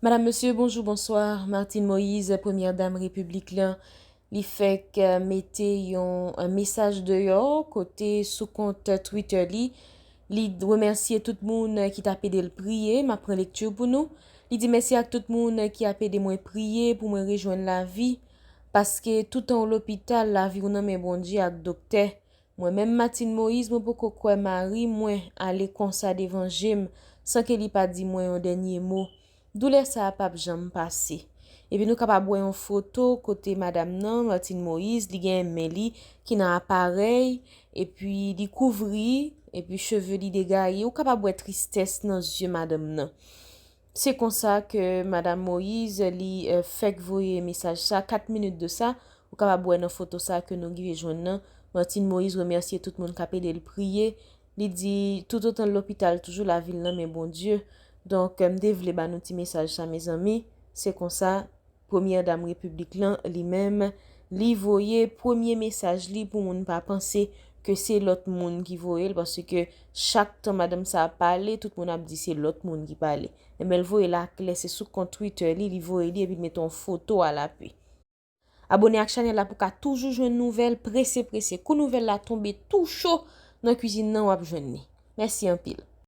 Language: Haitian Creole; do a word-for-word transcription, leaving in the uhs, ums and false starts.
Madam, mesye, bonjou, bonswa. Martine Moïse, premyè dam repiblik lan, li fèk mete yon mesaj deyò kote sou kont Twitter li, li remèsye tout moun ki t ap ede l priye. M ap pran lekti pou nou. Li di, mèsi ak tout moun ki ap ede mwen priye pou mwen rejwenn lavi, paske toutan w lopital, lavi w nan men Bondye ak doktè. Mwen menm Martine Moïse, mwen poko kwè mari mwen ale konsa devan je m san ke li pa di mwen yon dènye mo. Doulè sa a p ap janm pase. Epi nou kapab wè yon foto kote madanm nan, Martine Moïse, li gen men li ki nan aparèy, epi li kouvri, epi cheve li degaye. Ou kapab wè tristès nan zye madanm nan. Se konsa ke Madam Moïse, li fèk voye mesaj sa, kat minit de sa, ou kapab wè nan foto sa ke nou rive jwenn nan. Martine Moïse remèsye tout moun k ap ede l priye. Li di, toutotan l lopital, toujou lavi l nan men Bondye. Donk, m te vle ba nou ti mesaj sa, mezanmi. Se konsa, premyè dam repiblik lan, li menm, li voye premye mesaj li pou moun pa panse ke se lòt moun ki voye l, paske chak tan madanm sa ap pale, tout moun ap di se lòt moun ki pale. Enben, l voye l aklè, se sou kont Twitter li, li voye li epi l mete yon foto alape. Abone ak chanèl la pou w ka toujou jwenn nouvèl prese prese. Kou nouvèl la tonbe tou cho nan kwizin nan, w ap jwenn li. Mèsi anpil.